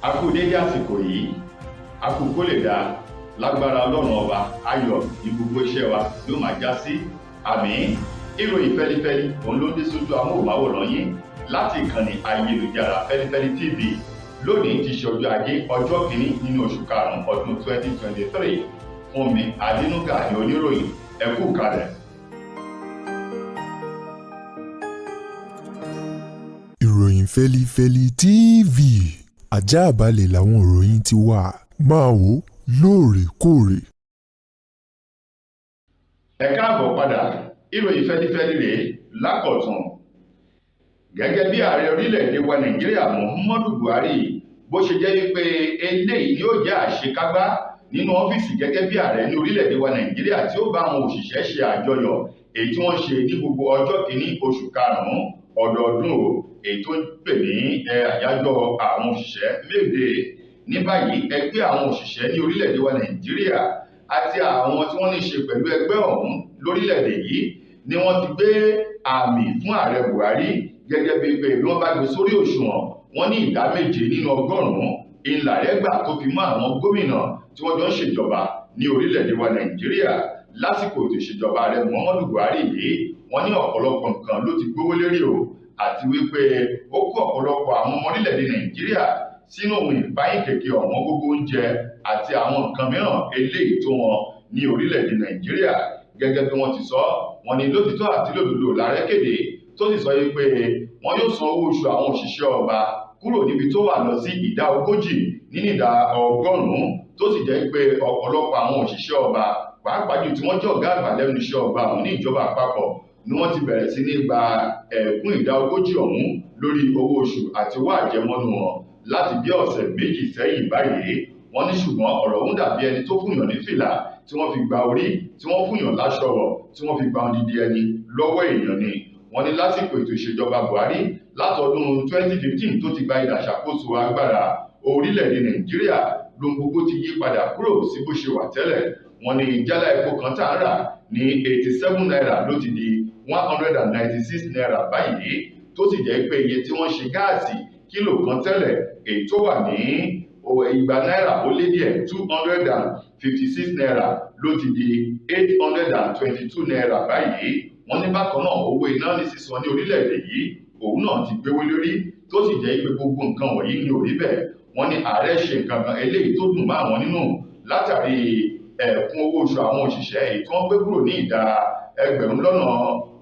A kú dédé àsìkò yìí, a kú kó lè dáa. Lágbára Ọlọ́run Ọba, ayọ̀ ní gbogbo iṣẹ́ wa yóò máa já sí. Àmín. Ìròyìn fẹlifẹli òun ló ń dé sójú amóhùnmáwòrán yín láti ìkànnì ayélujára Fẹlifẹli TV. Lónìí ti ṣe ọjọ́ Ajé, ọjọ́ kìíní nínú oṣù karùn-ún ọdún 2023. Fúnmi Adínúgà ní oníròyìn. Ẹ kú kalẹ̀. Ìròyìn Fẹlifẹli TV, ajáàbalẹ̀ làwọn ìròyìn ti wà, máa wò lóòrèkóòrè. Ẹ káàbọ̀ padà. Ìròyìn fẹlifẹli rèé lákọ̀tún. Gẹ́gẹ́ bí ààrẹ orílẹ̀-èdè wa Nàìjíríà Muhammadu Buhari bó ṣe jẹ́ wípé eléyìí ni ó jẹ́ àṣekágbá nínú ọ́fíìsì gẹ́gẹ́ bí ààrẹ ní orílẹ̀-èdè wa Nàìjíríà, tí ó bá àwọn òṣìṣẹ́ ṣe àjọyọ̀ èyí tí wọ́n ṣe ní gbogbo ọjọ́ kìíní oṣù karùn-ún ọdọọdún o, èyí tó ń pè ní àyájọ́ àwọn òṣìṣẹ́ May Day. Ní báyìí, ẹgbẹ́ àwọn òṣìṣẹ́ ní orílẹ̀-èdè wa Nàìjíríà àti àwọn tí wọ́n ní ṣe pẹ̀lú ẹgbẹ́ ọ̀hún lórílẹ̀-èdè yìí ni wọ́n ti gbé àmì fún ààrẹ Buhari gẹ́gẹ́ bíi pé bí wọ́n bá gbé sórí òṣùwọ̀n, wọ́n ní ìdá 7 nínú ọgọ́rùn-ún ìlà rẹ̀ gbà tó fi mọ́ àwọn gómìnà tí wọ́n jọ ń ṣèjọba ní orílẹ̀-èdè wa Nàìjíríà lásìkò ètò ìṣèjọba ààrẹ Muhammadu Buhari yìí. Wọ́n ní ọ̀pọ̀lọpọ̀ nǹkan ló ti gbówó lérí o, àti wípé ó kó ọ̀pọ̀lọpọ̀ àwọn ọmọ orílẹ̀-èdè Nàìjíríà sínú ohun ìbáyìí kẹ̀kẹ́ ọ̀wọ́n gógó oúnjẹ àti àwọn nǹkan mìíràn eléyìí tó wọn ní orílẹ̀-èdè Nàìjíríà. Gẹ́gẹ́ bí wọ́n ti sọ, wọ́n ní lótìtọ́ àti lódodo làárẹ̀ kéde tó sì sọ pé wọ́n yóò san owó oṣù àwọn òṣìṣẹ́ ọba kúrò níbi tó wà lọ sí ìdá 40 nínú ìdá 100, tó sì jẹ́ pé ọ̀pọ̀lọpọ̀ àwọn òṣìṣẹ́ ọba, pàápàá jù tí wọ́n jẹ́ ọ̀gá àgbà lẹ́nu iṣẹ́ ọba ọ̀hún ní ìjọba àpapọ̀, ni wọ́n ti bẹ̀rẹ̀ sí ní gba ẹ̀kún ìdá 40 ọ̀hún lórí owó oṣù àti owó àjẹmọ́nú wọn láti bí ọ̀sẹ̀ 2 sẹ́yìn báyìí. Wọ́n ní ṣùgbọ́n ọ̀rọ̀ ọ̀hún dàbí ẹni tó fúnyàn ní fìlà tí wọ́n fi gba orí, tí wọ́n fúnyàn láṣọ wọ̀, tí wọ́n fi gba odidi ẹni lọ́wọ́ èèyàn ni. Wọ́n ní lásìkò ètò ìṣèjọba Buhari látọdún 2015 tó ti gba idà ṣàkóso agbára orílẹ̀-èdè Nàìjíríà, lóhun gbogbo ti yí padà kúrò sí bó ṣe wà tẹ́lẹ̀. Wọ́n ní jálá epo kan tá a rà ní 87 naira ló ti di 196 naira báyìí, tó sì jẹ́ pé iye tí wọ́n ṣe gáàsì kílò kan tẹ́lẹ̀, èyí tó wà ní igba náírà ó lé díẹ̀, 256 naira, ló ti di 822 naira báyìí. Wọ́n ní bákan náà, owó iná ní sísan ní orílẹ̀-èdè yìí, òun náà ti gbéwó lórí, tó sì jẹ́ pé gbogbo nǹkan wọ̀nyí ní orí bẹ́ẹ̀. Wọ́n ní ààrẹ ṣe nǹkan kan eléyìí tó dùn mọ́ àwọn nínú látàrí ẹ̀kún owó oṣù àwọn òṣìṣẹ́ èyí tí wọ́n gbé kúrò ní ìdá ẹgbẹ̀rún lọ́nà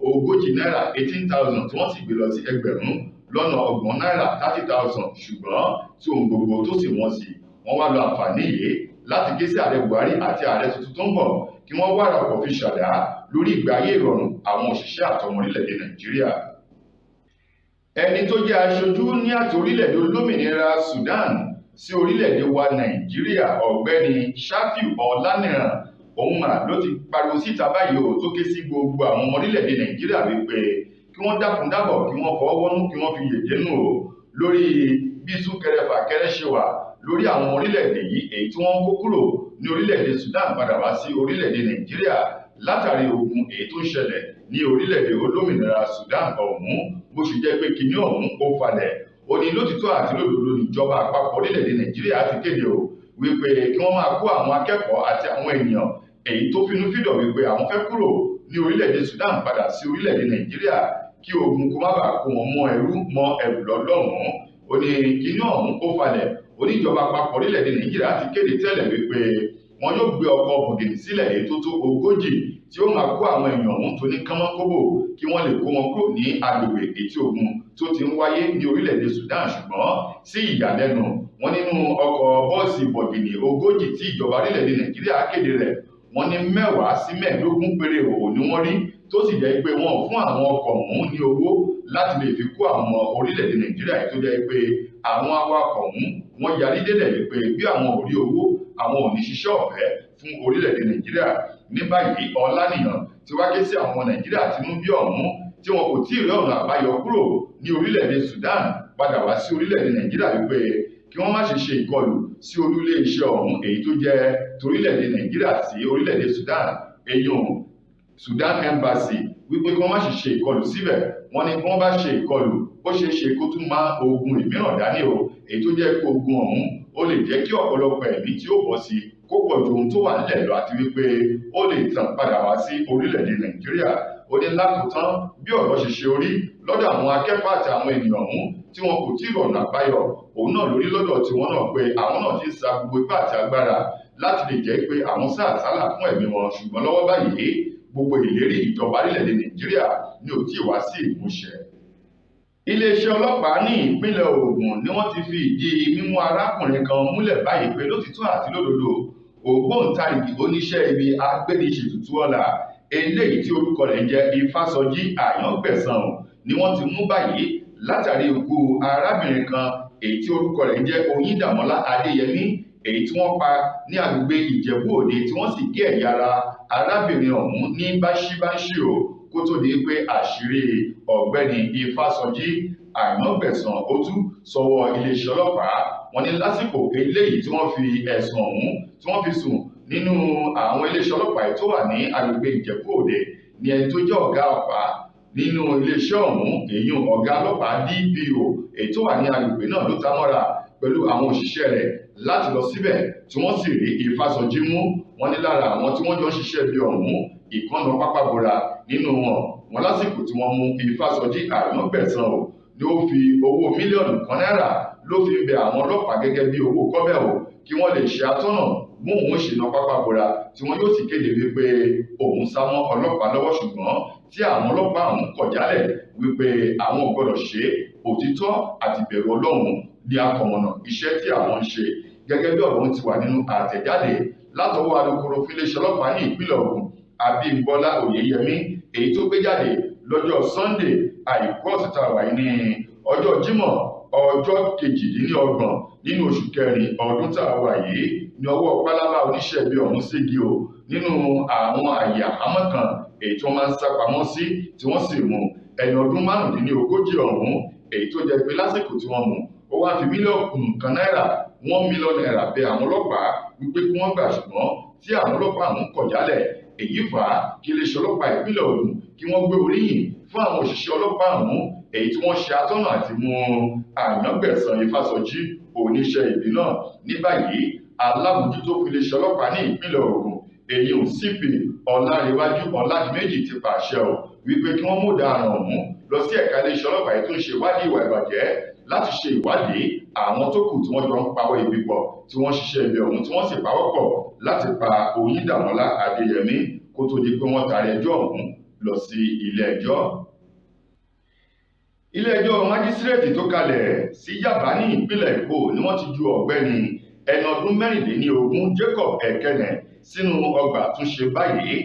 40 náírà, 18,000, tí wọ́n sì gbé lọ sí ẹgbẹ̀rún lọ́nà 30 náírà, 30,000, ṣùgbọ́n tí ohun gbogbo tó sì wọ́n sí. Wọ́n wá lo àǹfààní yìí láti ké sí ààrẹ Buhari àti ààrẹ tuntun tó ń bọ̀ kí wọ́n wá rọpò fi ṣàdá lórí ìgbé ayé ìrọ̀rùn àwọn òṣìṣẹ́ àtọmọ orílẹ̀-èdè Nàìjíríà. Ẹni tó jẹ́ aṣojú ní àti orílẹ̀-èdè olómìnira Sudan sí orílẹ̀-èdè wa Nàìjíríà, ọ̀gbẹ́ni Shafiu Ọláníran, òun mà ló ti pariwo síta báyìí o, tó ké sí gbogbo àwọn ọmọ orílẹ̀-èdè Nàìjíríà wípé kí wọ́n dákun dábọ̀, kí wọ́n fọwọ́ wọ́nú, kí wọ́n fi yèdè nù o lórí bí súnkẹrẹ fàkẹrẹ ṣe wà lórí àwọn orílẹ̀-èdè yìí, èyí tí wọ́n ń kó kúrò ní orílẹ̀-èdè Sudan padà wá sí orílẹ̀-èdè Nàìjíríà látàrí ogun èyí tó ń ṣẹlẹ̀ ní orílẹ̀-èdè olómìnira Sudan ọ̀hún. Bó ṣe jẹ́ pé kinní ọ̀hún ó falẹ̀, ó ní lótìtọ́ àti lódodo níjọba àpapọ̀ orílẹ̀-èdè Nàìjíríà ti kéde o wípé kí wọ́n máa kó àwọn akẹ́kọ̀ọ́ àti àwọn ènìyàn èyí tó finúfídọ̀ wípé àwọn fẹ́ kúrò ní orílẹ̀-èdè Sudan padà sí orílẹ̀-èdè Nàìjíríà, kí ogun kó má bàa kó wọn mọ́ ẹrú mọ́ ẹrù lọ́lọ́run. Ó ní kinní ọ̀hún ó falẹ̀. Oníjọba àpapọ̀ orílẹ̀-èdè Nàìjíríà ti kéde tẹ́lẹ̀ wípé wọn yóò gbé ọkọ̀ bọ̀gìnì sílẹ̀ èyí tó tó 40 tí ó máa kó àwọn èèyàn ọ̀hún tó ní kánmọ́kóbò kí wọ́n lè kó wọn kúrò ní agbègbè etí ogun tó ti ń wáyé ní orílẹ̀-èdè Sudan. Ṣùgbọ́n sí ìyàlẹ́nu wọn, nínú ọkọ̀ bọ́ọ̀sì bọ̀gìnì 40 tí ìjọba orílẹ̀-èdè Nàìjíríà kéde rẹ̀, wọ́n ní 10 sí 15 péré òò ni wọ́n rí, tó sì jẹ́ pé wọ́n fún àwọn ọkọ̀ ọ̀hún ní owó láti lè fi kó àwọn orílẹ̀-èdè Nàìjíríà, tó jẹ́ pé àwọn awakọ̀ ọ̀hún wọ́n yarí délẹ̀ wípé bí àwọn ò rí owó, àwọn ò ní ṣiṣẹ́ ọ̀fẹ́ fún orílẹ̀-èdè Nàìjíríà. Ní báyìí, Ọláníyàn ti wá ké sí àwọn ọmọ Nàìjíríà tinú bí ọ̀hún tí wọn kò tí ì rí ọ̀nà àbáyọ kúrò ní orílẹ̀-èdè Sudan padà wá sí orílẹ̀-èdè Nàìjíríà wípé kí wọ́n má ṣe ṣe ìkọlù sí olú ilé-iṣẹ́ ọ̀hún èyí tó jẹ́ torílẹ̀-èdè Nàìjíríà sí orílẹ̀-èdè Sudan, èyí Sudan Embassy wípé kí wọ́n má ṣe ṣe ìkọlù síbẹ̀. Wọ́n ní kí wọ́n bá ṣe ìkọlù, ó ṣeé ṣe kó tún máa ogun ìmíràn dání o, èyí tó jẹ́ pé ogun ọ̀hún ó lè jẹ́ kí ọ̀pọ̀lọpọ̀ ẹ̀mí tí ó bọ́ sí kó pọ̀ ju ohun tó wà nílẹ̀ lọ, àti wípé ó lè tàn padà wá sí orílẹ̀-èdè Nàìjíríà. Ó ní lákòótán, bí ọ̀rọ̀ ṣe ṣe orí lọ́dọ̀ àwọn akẹ́kọ̀ọ́ àti àwọn ènìyàn ọ̀hún tí wọn kò tí ì rọ̀nà àbáyọ, òun náà lórí lọ́dọ̀ tiwọn náà pé àwọn náà ti ń sa gbogbo ipá àti agbára láti lè jẹ́ pé àwọn sá àsálà fún ẹ̀mí wọn, ṣùgbọ́n lọ́wọ́ báyìí gbogbo ìlérí ìjọba orílẹ̀-èdè Nàìjíríà ni ò tí ì wá sí ìmúṣẹ. Iléeṣẹ́ ọlọ́pàá ní ìpínlẹ̀ Ògùn ni wọ́n ti fi ìdí mímú arákùnrin kan múlẹ̀ báyìí pé lótìtọ́ àti lódodo ògbóǹtarìgì oníṣẹ́ ibi agbéniṣètùtù ọlà eléyìí tí orúkọ rẹ̀ ń jẹ́ Ifásọjí Àyàngbẹ̀san ni wọ́n ti mú báyìí látàrí ikú arábìnrin kan èyí tí orúkọ rẹ̀ ń jẹ́ Oyíndàmọ́lá Adéyẹmí, èyí tí wọ́n pa ní agbègbè Ìjẹ̀bú Òde tí wọ́n sì gé ẹ̀yà ara arábìnrin ọ̀hún ní báṣíbáṣí o, kó tó di pé àṣírí ọ̀gbẹ́ni Ifásọjí Àyàngbẹ̀san ó tú sọ́wọ́ iléeṣẹ́ ọlọ́pàá. Wọ́n ní lásìkò eléyìí tí wọ́n fi ẹ̀sùn ọ̀hún tí wọ́n fi sùn nínú àwọn iléeṣẹ́ ọlọ́pàá tó wà ní agbègbè Ìjẹ̀bú Òde ní ẹni tó jẹ́ ọ̀gá ọ̀pá nínú iléeṣẹ́ ọ̀hún, èyí ọ̀gá ọlọ́pàá DPO èyí tó wà ní agbègbè náà ló ta mọ́ra pẹ̀lú àwọn òṣìṣẹ́ rẹ̀ láti lọ síbẹ̀ tí wọ́n sì rí Ifásọjí mú. Wọ́n ní lára àwọn tí wọ́n jọ ń ṣiṣẹ́ bí ọ̀hún, ìkànnà pápábora nínú wọn. Wọ́n lásìkò tí wọ́n mú Ifásọjí Àyàngbẹ̀san o ni ó fi owó 1 mílíọ̀nù náírà ló fi ń bẹ àwọn ọlọ́pàá gẹ́gẹ́ bí owó kọ́bẹ̀ o, kí wọ́n lè ṣe atọ́nà mú òun ṣìnà pápábora tí wọ́n yóò sì kéde wípé òun sá mọ́ ọlọ́pàá lọ́wọ́, ṣùgbọ́n tí àwọn ọlọ́pàá ọ̀hún kọ̀ jálẹ̀ wípé àwọn ò gbọ́dọ̀ ṣe é, òtítọ́ àti ìbẹ̀rù Ọlọ́run ní akọ̀mọ̀nà iṣẹ́ tí àwọn ń ṣe. Gẹ́gẹ́ bí ọ̀rọ̀ ti wà nínú àtẹ̀jáde látọwọ́ alukoro fún iléeṣẹ́ ọlọ́pàá ní ìpínlẹ̀ Ògùn, Abímbọ́lá Oyèyẹmí, èyí tó gbé jáde lọ́jọ́ Sunday àìkú ọ̀sẹ̀ tá a wà yìí ní ọjọ́ Jímọ̀ ọjọ́ 28 nínú oṣù kẹrin ọdún tá a wà yìí ní ọwọ́ pálábá oníṣẹ́ ibi ọ̀hún ségi o nínú àwọn àyè àhámọ́ kan èyí tí wọ́n máa ń sá pamọ́ sí, tí wọ́n sì mú ẹni ọdún 35 ọ̀hún, èyí tó jẹ́ pé lásìkò tí wọ́n mú ó wá fi 1 mílíọ̀nù náírà, 1 million naira bẹ àwọn ọlọ́pàá wípé kí wọ́n gbà, ṣùgbọ́n tí àwọn ọlọ́pàá ọ̀hún kọ̀ jálẹ̀. Èyí fà á kí iléeṣẹ́ ọlọ́pàá ìpínlẹ̀ Ògùn kí wọ́n gbé oríyìn fún àwọn òṣìṣẹ́ ọlọ́pàá ọ̀hún èyí tí wọ́n ṣe atọ́nà àti mú Àyàngbẹ̀san Ifásọjí oníṣẹ́ ibi náà. Ní báyìí, alábòójútó fún iléeṣẹ́ ọlọ́pàá ní ìpínlẹ̀ Ògùn, èyí ò CP Ọlárẹ̀wájú Ọládìméjì, ti pàṣẹ ò wípé kí wọ́n mú ọ̀daràn ọ̀hún lọ sí ẹ̀ka iléeṣẹ́ ọlọ́pàá yìí tó ń ṣe ìwádìí ìwà ìbàjẹ́ láti ṣe ìwádìí àwọn tó kù tí wọ́n jọ ń pawọ́ ibi pọ̀, tí wọ́n ṣiṣẹ́ ibi ọ̀hún, tí wọ́n sì pawọ́ pọ̀ láti pa Oyíndàmọ́lá Adéyẹmí, kó tó di pé wọ́n taari ẹjọ́ ọ̀hún lọ sí ilé ẹjọ́. Ilé-ẹjọ́ májísírèètì tó kalẹ̀ sí Yábà ní ìpínlẹ̀ Èkó ni wọ́n ti ju ọ̀gbẹ́ni ẹni ọdún 24 Jacob Ekene sínú ọgbà àtúnṣe báyìí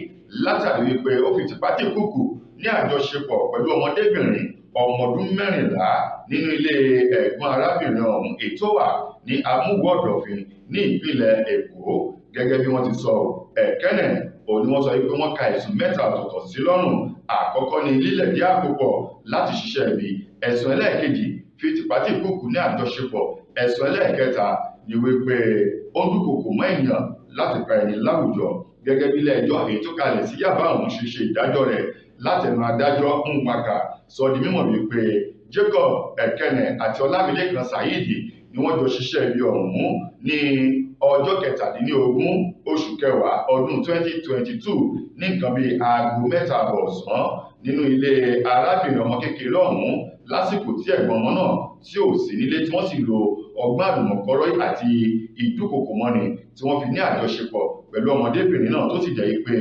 látàrí wípé ó fi tìpátìkúùkù ní àjọṣepọ̀ pẹ̀lú ọmọdébìnrin ọmọ ọdún 14 nínú ilé ẹ̀gbọ́n arábìnrin ọ̀hún èyí tó wà ní Amúwọ̀ Ọ̀dọ̀fin ní ìpínlẹ̀ Èkó. Gẹ́gẹ́ bí wọ́n ti sọ, Ekene òun ni wọ́n sọ wípé wọ́n ka ẹ̀sùn 3 ọ̀tọ̀ọ̀tọ̀ sí lọ́rùn. Àkọ́kọ́ ni lílẹ̀dí àpò pọ̀ láti ṣiṣẹ́ ibi, ẹ̀sùn ẹlẹ́ẹ̀kejì fi tìpátìkúùkù ní àjọṣepọ̀, ẹ̀sùn ẹlẹ́ẹ̀kẹta ni wípé ó ń dúnkokò mọ́ èèyàn láti pa ẹni láwùjọ. Gẹ́gẹ́ bí ilé-ẹjọ́ èyí tó kalẹ̀ sí Yábà ọ̀hún ṣe ṣe ìdájọ́ rẹ̀ látẹnu adájọ́ Nwaka, sọ di mímọ̀ wípé Jacob Ekene àti Ọlámilékan Saheed ni wọ́n jọ ṣiṣẹ́ ibi ọ̀hún ní ọjọ́ 17 oṣù kẹwàá ọdún 2022 ní nǹkan bíi aago 3:30 ọ̀sán nínú ilé arábìnrin ọmọ kékeré ọ̀hún, lásìkò tí ẹ̀gbọ́n ọmọ náà tí ò sí nílé, tí wọ́n sì lo ọgbọ́n àlùmọ̀kọ́rọ́ àti ìdúkokò mọ́ni tí wọ́n fi ní àjọṣepọ̀ pẹ̀lú ọmọdébìnrin náà, tó sì jẹ́ pé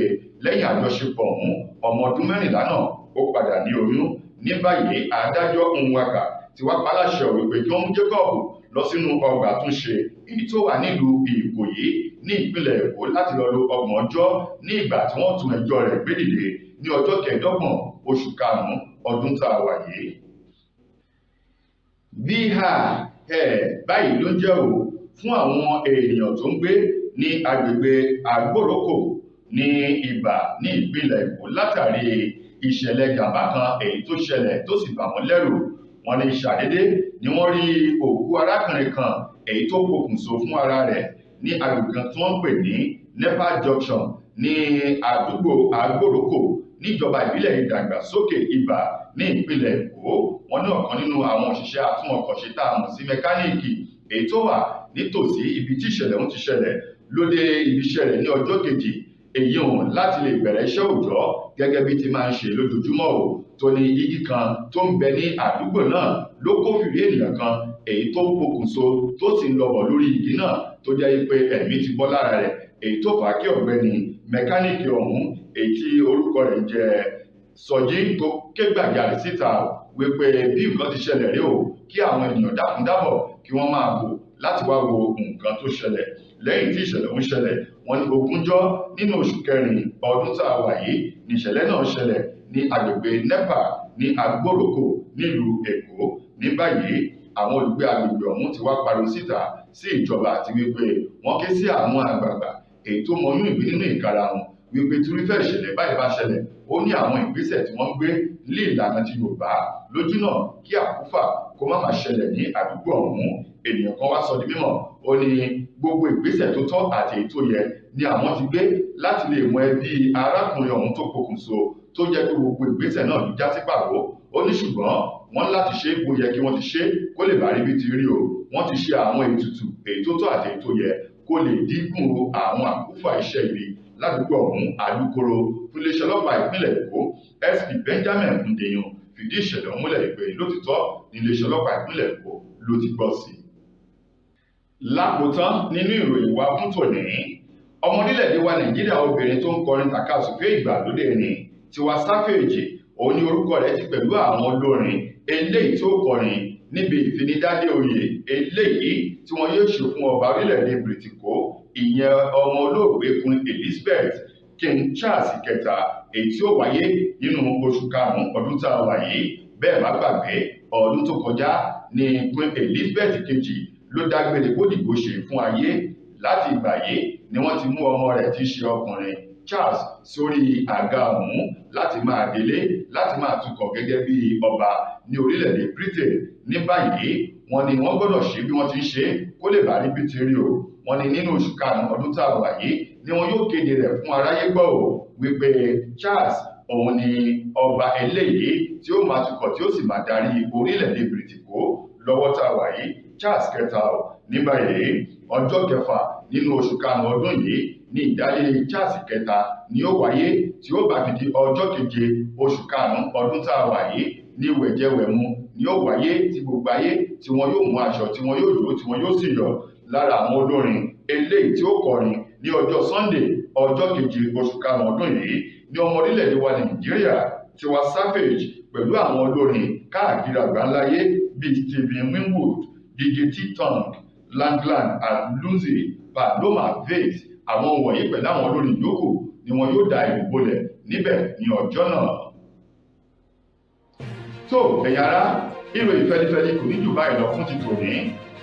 lẹ́yìn àjọṣepọ̀ ọ̀hún, ọmọ ọdún 14 náà ó padà ní oyún. Ní báyìí, adájọ́ Nwaka ti wá paláṣẹ wípé kí wọ́n mú Jacob lọ sínú ọgbà àtúnṣe èyí tó wà nílùú Ìkòyí ní ìpínlẹ̀ Èkó láti lọ lo 30 ọjọ́ ní ìgbà tí wọ́n tún ẹjọ́ rẹ̀ gbé dìde ní ọjọ́ 25 oṣù karùn-ún ọdún tá a wà yìí. Bí ha ẹ̀ báyìí ló ń jẹ́ o fún àwọn èèyàn tó ń gbé ní agbègbè Àgbòrókò ní Ìbà ní ìpínlẹ̀ Èkó látàrí ìṣẹ̀lẹ̀ jàǹbá kan èyí tó ṣẹlẹ̀ tó sì bà wọ́n lẹ́rù. Wọ́n ní ṣàdédé ni wọ́n rí òkú arákùnrin kan èyí tó pokùnso fún ara rẹ̀ ní agbègbè kan tí wọ́n ń pè ní NEPA Junction ní àdúgbò Àgbòrókò. Níjọba ìbílẹ̀ Ìdàgbàsókè Ibà ní ìpínlẹ̀ Èkó. Wọ́n ní ọ̀kan nínú àwọn òṣìṣẹ́ atúnọkọ̀ṣe tá a mọ̀ sí mẹkáníìkì, èyí tó wà nítòsí ibi tí ìṣẹ̀lẹ̀ ọ̀hún ti ṣẹlẹ̀, ló dé ibiṣẹ́ rẹ̀ ní ọjọ́ kejì èyí hàn láti lè bẹ̀rẹ̀ iṣẹ́ òòjọ́ gẹ́gẹ́ bí ti máa ń ṣe lójoojúmọ́ o, tó ní igi kan tó ń bẹ ní àdúgbò náà ló kófìrí ènìyàn kan èyí tó pokùnso tó sì ń lọ́bọ̀ lórí igi náà, tó jẹ́ pé ẹ̀mí ti bọ́ lára rẹ̀, èyí tó fà á kí ọ̀gbẹ́ni mẹkáníìkì ọ̀hún, èyí tí orúkọ rẹ̀ ń jẹ́ Sọjí, tó ké gbàjarè síta wípé bí nǹkan ti ṣẹlẹ̀ rí o, kí àwọn ènìyàn dákúndábọ̀ kí wọ́n máa bò láti wá wo nǹkan tó ṣẹlẹ̀. Lẹ́yìn tí ìṣẹ̀lẹ̀ ń ṣẹlẹ̀, wọ́n ní ogúnjọ́ nínú oṣù kẹrin ọdún tá a wà yìí ní ìṣẹ̀lẹ̀ náà ṣẹlẹ̀ ní agbègbè NEPA ní Agbóròkò nílùú Èkó. Ní báyìí, àwọn olùgbé agbègbè ọ̀hún ti wá pariwo síta sí ìjọba àti wípé wọ́n ké sí àwọn àgbààgbà èyí tó mọyún ìgbín nínú ìkarahun wípé turifẹ́ ìṣẹ̀lẹ̀ báyìí bá ṣẹlẹ̀, ó ní àwọn ìgbésẹ̀ tí wọ́n ń gbé ní ìlànà ti Yorùbá lójúnà kí àkúfà kó má máa ṣẹlẹ̀ ní àdúgbò ọ̀hún. Ènìyàn kan wá sọ di mímọ̀, ó ní gbogbo ìgbésẹ̀ tó tọ́ àti èyí tó yẹ ni àwọn ti gbé láti lè mọ ẹbí arákùnrin ọ̀hún tó pokùnso, tó jẹ́ pé gbogbo ìgbésẹ̀ náà ló já sí pàbó. Ó ní ṣùgbọ́n wọ́n láti ṣe bó yẹ kí wọ́n ti ṣe kó lè bá rí bí ti rí o. Wọ́n ti ṣe àwọn ètùtù èyí tó tọ́ àti èyí tó yẹ kó lè dínkù àwọn àkúfà iṣẹ́ ibi ládùúgbò ọ̀hún. Alūkkóró fún iléeṣẹ́ ọlọ́pàá ìpínlẹ̀ Èkó, SP Benjamin Hundeyin, fìdí ìṣẹ̀lẹ̀ ọ̀hún múlẹ̀ pé lótìtọ́ ní iléeṣẹ́ ọlọ́pàá ìpínlẹ̀ Èkó ló ti gbọ́ sí i. Lákòótán nínú ìròyìn wa fún tòní, ọmọ orílẹ̀-èdè wa Nàìjíríà obìnrin tó ń kọrin tàkasúfè ìgbàlódé ni Tiwa Savage, òun ní orúkọ rẹ̀ ti pẹ̀lú àwọn olórin eléyìí tó kọrin níbi ìfinidádé oyè eléyìí tí wọ́n yóò ṣe fún ọba orílẹ̀-èdè Bìrìtìkó, ìyẹn ọmọ olóògbé Queen Elizabeth King Charles kẹta, èyí tí ó wáyé nínú oṣù karùn-ún ọdún tá a wà yìí. Bẹ́ẹ̀ má gbàgbé, ọdún tó kọjá ní Queen Elizabeth kejì ló dágbére kódìgbò ṣe fún ayé. Láti ìgbà yìí ni wọ́n ti mú ọmọ rẹ̀ tí í ṣe ọkùnrin Charles sórí àga ọ̀hún láti máa délé láti máa tukọ̀ gẹ́gẹ́ bí ọba ní orílẹ̀-èdè Britain. Ní báyìí, wọ́n ní wọ́n gbọ́dọ̀ ṣe bí wọ́n ti ń ṣe kó lè bá rí bí ti rí o. Wọ́n ní nínú oṣù karùn-ún ọdún tá a wà yìí ni wọ́n yóò kéde rẹ̀ fún aráyé gbọ́ o wípé Charles òun ni ọba eléyìí tí ó máa tukọ̀ tí ó sì máa darí orílẹ̀-èdè Bìrìtìkó lọ́wọ́ tá a wà yìí, Charles kẹta o. Ní báyìí, ọjọ́ kẹfà nínú oṣù karùn-ún ọdún yìí ní ìdálé Charles kẹta ni ó wáyé, tí ó bá fi di ọjọ́ keje oṣù karùn-ún ọdún tá a wà yìí ní wẹ̀jẹwẹ̀mu ni ó wáyé, tí gbogbo ayé tí wọn yóò mú aṣọ tí wọn yóò jó tí wọn yóò sì yọ̀. Lára àwọn olórin eléyìí tí ó kọrin ní ọjọ́ Sunday ọjọ́ keje oṣù karùn-ún ọdún yìí ní ọmọ orílẹ̀-èdè wa Nàìjíríà Tiwa Savage pẹ̀lú àwọn olórin káàkiri àgbáńláyé bíi Stephen Winwood, DJ T-Tong, Langland Alunze, Paloma Faith. Àwọn wọ̀nyí pẹ̀lú àwọn olórin yòókù ni wọn yóò da ìlú bolẹ̀ níbẹ̀ ní ọjọ́ náà. Tó ẹ̀yin ará, ìròyìn fẹlifẹli kò ní jù báyìí lọ fún ti tòní.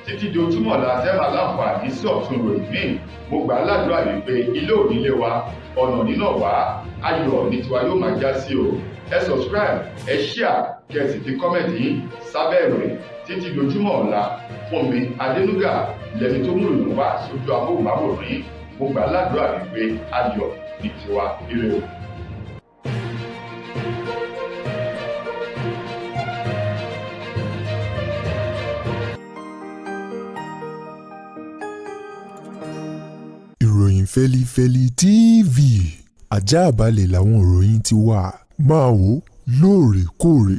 Títí di ojúmọ́ la tẹ́ máa láǹfààní sí ọ̀tun ìròyìn míì. Mo gbà á ládùúrà wípé ilé ò nílé wa, ọ̀nà nínà wá, ayọ̀ ní tiwa yóò máa já sí o. Ẹ subscribe, ẹ share, kẹ́ ẹ sì fi kọ́mẹ̀ntì yín sábẹ́ ìròyìn. Títí di ojúmọ́ ọ̀la, Fúnmi Adénúgà lẹni tó mú ìròyìn wá sójú amóhùnmáwòrán yín. Mo gbà á ládùúrà wípé ayọ̀ ní tiwa, ire o. Ìròyìn fẹlifẹli TV ajáàbalẹ̀ làwọn ìròyìn ti wà, máa wò lóòrèkóòrè.